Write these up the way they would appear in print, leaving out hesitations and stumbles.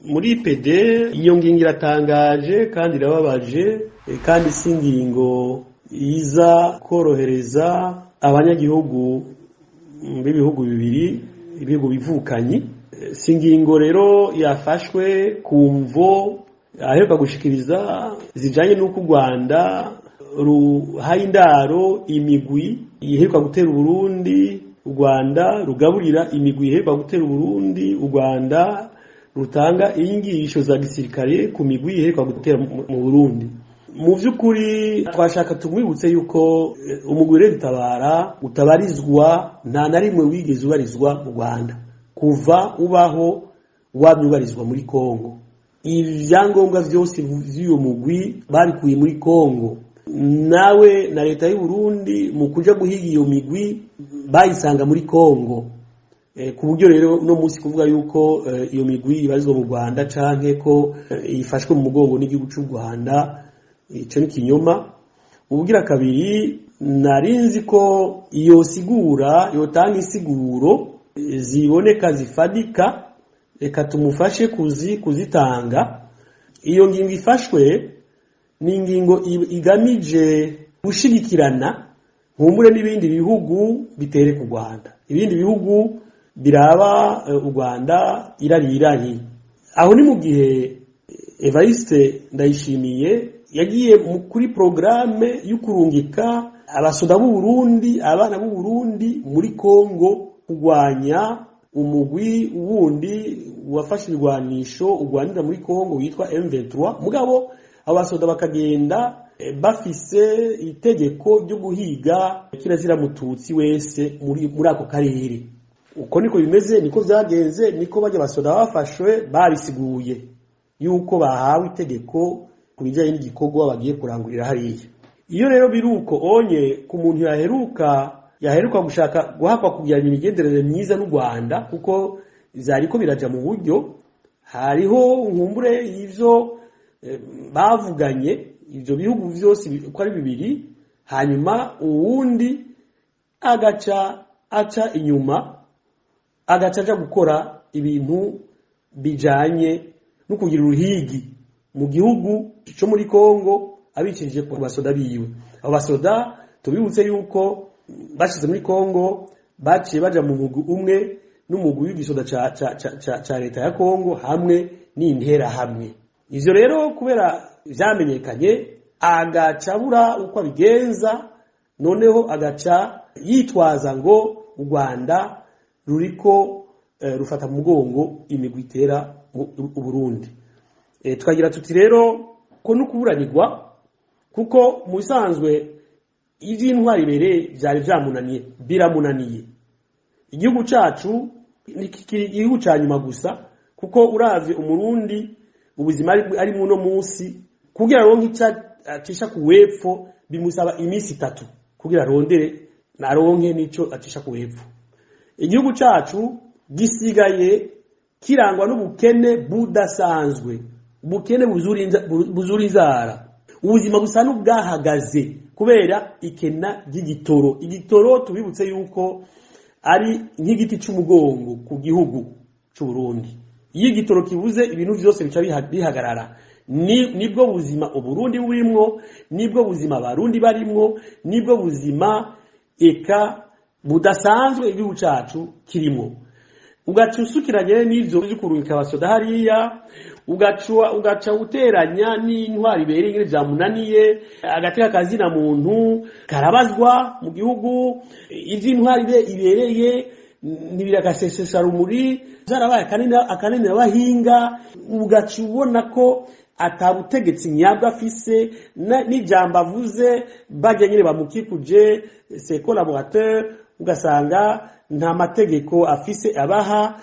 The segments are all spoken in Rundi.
Muri PD iyo ngingo iratangaje kandi irababaje, kandi si ingingo iza korohereza abanyagihugu b'ibihugu bibiri, ibihugu bivukanyi. Si ingingo rero yafashwe ku mvo aheruka gushikiriza zijanye n'uko u Rwanda ruhaye indaro imigwi iheruka gutera Uburundi, u Rwanda rugaburira imigwi iheruka gutera Uburundi, u Rwanda rutanga inyigisho za gisirikare ku migwi iheruka gutera mu Burundi. Mu vy'ukuri twashaka tumwibutse yuko umugwi Red Tabara utabarizwa, nta na rimwe wigeze ubarizwa mu Rwanda. Kuva ubaho wamye ubarizwa muri Kongo. Ibyangombwa vyose vy'uyo mugwi babikuye muri Kongo. Nawe na leta y'u Burundi mu kuja guhiga iyo migwi bayisanga muri Kongo. Ku buryo rero uno munsi kuvuga yuko iyo migwi ibarizwa mu Rwanda canke ko ifashwe mu mugongo n'igihugu c'u Rwanda, ico ni kinyoma. Ubugira kabiri, narinzi ko iyo sigura yotanga insiguro ziboneka zifadika, reka tumufashe kuzitanga. Iyo ngingo ifashwe ni ingingo igamije gushigikirana nkumbure n'ibindi bihugu bitere ku Rwanda, ibindi bihugu biraba u Rwanda irari irari. Aho ni mu gihe Evariste Ndayishimiye yagiye kuri programme y'ukurungika abasoda b'u Burundi, abana b'u Burundi muri Kongo kurwanya umugwi wundi wafashe ibigwanisho urwanira muri Kongo witwa M23. Mugabo abo basoda bakagenda bafise itegeko ryo guhiga kirazira mututsi wese muri ako karere. Uko niko bimeze, niko vyagenze, niko bajya basoda bafashwe babisiguye yuko bahawe itegeko ku bijanye n'igikorwa bagiye kurangurira hariya. Iyo rero biruko onye ku muntu yaheruka gushaka guhakwa kugirana imigenderanire myiza n'u Rwanda, kuko vyariko biraja mu buryo, hariho nkumbure ivyo bavuganye ivyo bihugu vyose uko ari bibiri, hanyuma uwundi agaca aca inyuma, agaca aja gukora ibintu bijanye no kugira uruhigi mu gihugu co muri Kongo abicishije ku basoda biwe. Abo basoda tubibutse yuko bashize muri Kongo baciye baja mu mugwi umwe n'umugwi w'igisoda ca leta ya Kongo hamwe n'intera hamwe. Ivyo rero kubera vyamenyekanye, agaca abura uko abigenza, noneho agaca yitwaza ngo u Rwanda ruriko rufata mu mugongo imigwi itera u Burundi. Tukagira tuti rero ko nukuburanirwa, kuko mu bisanzwe ivy'intwari ibereye vyari vyamunaniye, biramunaniye. Igihugu cacu ni igihugu ca nyuma gusa, kuko uravye Umurundi ubuzima ari muno munsi, kugira aronke ico acisha ku wepfo bimusaba iminsi itatu kugira arondere naronke nico acisha ku wepfo. Igihugu cacu gisigaye kirangwa n'ubukene budasanzwe, ubukene buzura inzara, ubuzima busa n'ubwahagaze kubera ikena ry'igitoro. Igitoro tubibutse yuko ari nk'igiti c'umugongo ku gihugu c'u Burundi. Iyo igitoro kibuze ibintu vyose bica bihagarara. Nibwo buzima Uburundi burimwo, nibwo buzima Abarundi barimwo, nibwo buzima eka budasanzwe igihugu cacu kirimwo. Ugaca usukiranye n'ivyo vy'ukurungika abasoda hariya, ugaca uteranya n'intwari ibereye ingene vyamunaniye, agateka kazina muntu karabazwa mu gihugu, ivy'intwari ibereye ntibiragasesesha rumuri, vyarabaye akanini abahinga. Ugaca ubona ko atabutegetsi nyabwo afise, n'ijambo avuze barya nyene bamukikuje ses collaborateurs, ugasanga nta mategeko afise abaha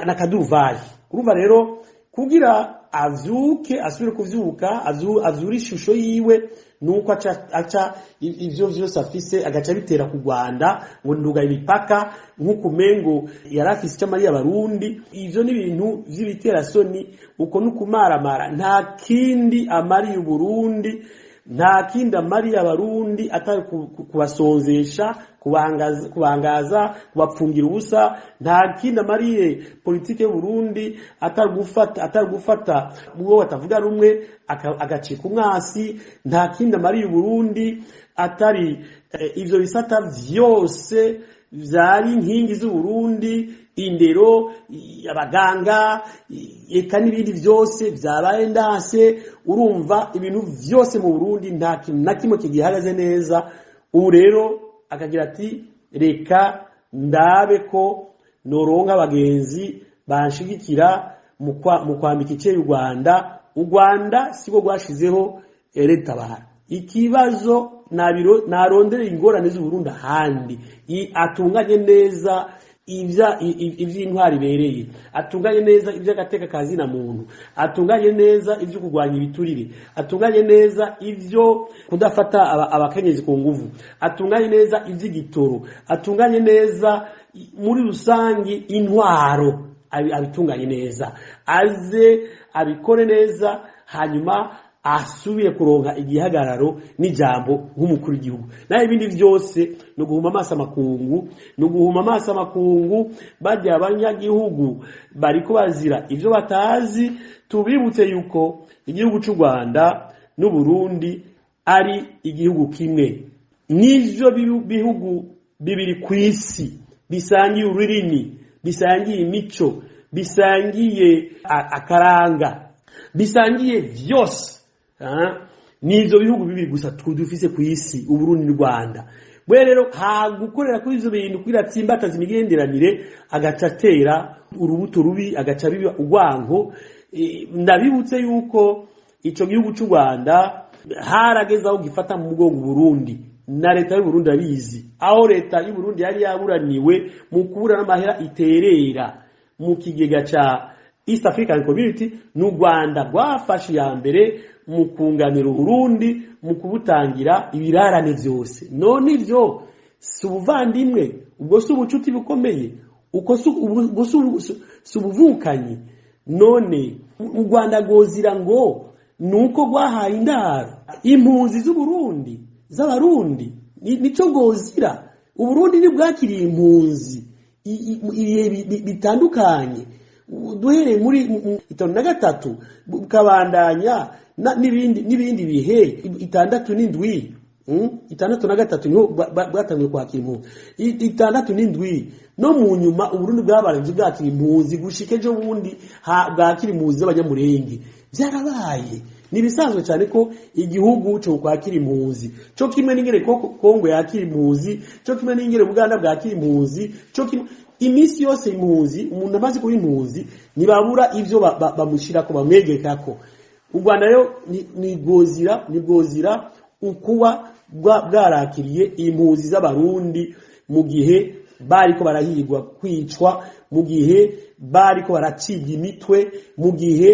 na kaduvayi. Urumva rero kugira avyuke asubire kuvyuka, avyure ishusho yiwe, nuko aca ivyo vyose afise agaca bitera ku Rwanda ngo nduga imipaka, nk'uko umengo yari afise icyo amariye Abarundi. Ivyo ni ibintu vy'ibiterasoni, uko nukumaramara, nta kindi amariye Uburundi. Nta kindi amariye Abarundi atari kubasonzesha, kubangaza, kubapfungira ubusa. Nta kindi amariye politike y'Uburundi atari gufata uwo batavuga rumwe agacika umwasi. Nta kindi amariye Uburundi atari ivyo bisata vyose vyari inkingi z'Uburundi, indero, abaganga, eka n'ibindi vyose vyabaye ndanse. Urumva, ibintu vyose mu Burundi nta kintu na kimwe kigihagaze neza. Ubu rero akagira ati: "Reka ndabe ko noronka abagenzi banshigikira mu kwambika iceye u Rwanda." U Rwanda siko rwashizeho RED-Tabara. Ikibazo narondere ingorane z'Uburundi ahandi, atunganye neza ivy'intwari ibereye, atunganye neza ivy'agateka kazina muntu, atunganye neza ivyo kurwanya ibiturire, atunganye neza ivyo kudafata abakenyezi ku nguvu, atunganye neza ivy'igitoro, atunganye neza muri rusangi intwaro, abitunganye neza, aze abikore neza, hanyuma asubire kuronka igihagararo n'ijambo nk'umukuru w'igihugu. Naho ibindi vyose ni uguhuma amaso amakungu, ni uguhuma amaso amakungu. Barya abanyagihugu bariko bazira ivyo batazi. Tubibutse yuko igihugu c'u Rwanda n'Uburundi ari igihugu kimwe, n'ivyo bihugu bibiri kw'isi bisangiye ururimi, bisangiye imico, bisangiye akaranga, bisangiye vyose. Ni ivyo bihugu bibiri gusa dufise ku isi, Uburundi n'u Rwanda. Bwe rero hagukorera kuri ivyo bintu kugira atsimbataza imigenderanire, agaca atera urubuto rubi, agaca biba urwanko. Ndabibutse yuko ico gihugu c'u Rwanda harageze aho gifata mu mugongo Burundi, na leta y'u Burundi abizi, aho leta y'u Burundi yari yaburaniwe mu kubura n'amahera iterera mu kigega ca East African Community. N'u Rwanda rwafashe iya mbere mu kunganira Uburundi, mu kubutangira ibirarane vyose. None ivyo si ubuvandimwe? Ubwo si ubucuti bukomeye? Uko ubwo si ubuvukanyi? None u Rwanda rwozira ngo nuko rwahaye indaro impunzi z'Uburundi, z'Abarundi? Nico rwozira? Uburundi ntibwakiriye impunzi ibihe bitandukanye, duhereye muri 53 bukabandanya n'ibindi bihe, 67, 63 niho bwatangiye kwakira impunzi, 67 no mu nyuma Uburundi bwabarenze bwakira impunzi gushika ejo bundi bwakira impunzi z'Abanyamurenge. Byarabaye, ni ibisanzwe cyane ko igihugu cyo kwakira impunzi, cyo kimwe n'ingere Kongo yakira impunzi, cyo kimwe n'ingere Buganda bwakira impunzi, cyo kimwe iminsi yose impunzi. Umuntu amaze kuba impunzi ntibabura ivyo bamushirako, bamwegekako. U Rwanda rero ni rwozira ukuba bwarakiriye impunzi z'Abarundi mu gihe bariko barahigwa kwicwa, mu gihe bariko baracibwa imitwe, mu gihe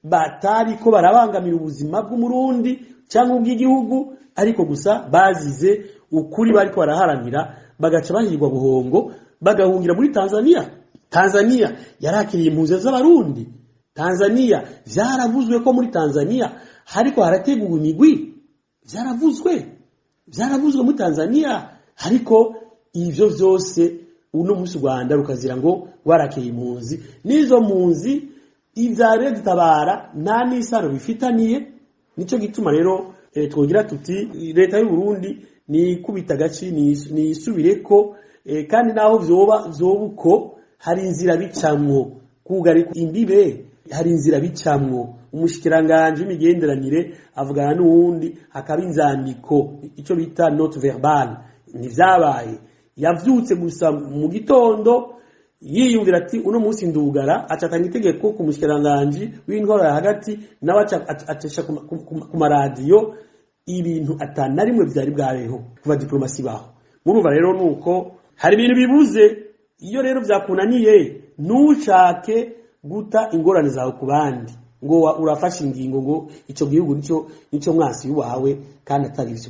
batariko barabangamira ubuzima bw'Umurundi cyangwa ubw'igihugu, ariko gusa bazize ukuri bariko baraharanira, bagaca bahigwa buhongo, bagahungira muri Tanzania. Tanzania yarakiriye impunzi z'Abarundi. Tanzania vyaravuzwe ko muri Tanzania hariko harategurwa imigwi, vyaravuzwe muri Tanzania. Ariko ivyo vyose, uno munsi u Rwanda rukazira ngo rwarakiriye impunzi, n'izo mpunzi ivya RED-Tabara nta n'isano bifitaniye. Nico gituma rero twogira tuti leta y'u Burundi ni kubita agaci, nisubireko, kandi naho vyoba uko, hari inzira bicamwo. Kugarika imbibe, hari inzira bicamwo, umushikiranganje w'imigenderanire avugana n'uwundi, hakaba inzandiko, ico bita note verbale. Ntivyabaye. Yavyutse gusa mu gitondo yiyumvira ati: "Uno munsi ndugara." Acatanga itegeko ku mushikiranganje w'intwaro ya hagati, nawe acisha ku maradiyo ibintu atana rimwe vyari bwabeho kuva diplomasi baho. Murumva rero nuko hari ibintu bibuze. Iyo rero vyakunaniye, ntushake guta ingorane zawe ku bandi ngo urafashe ingingo ngo ico gihugu nico mwasi wawe kandi atari vyo.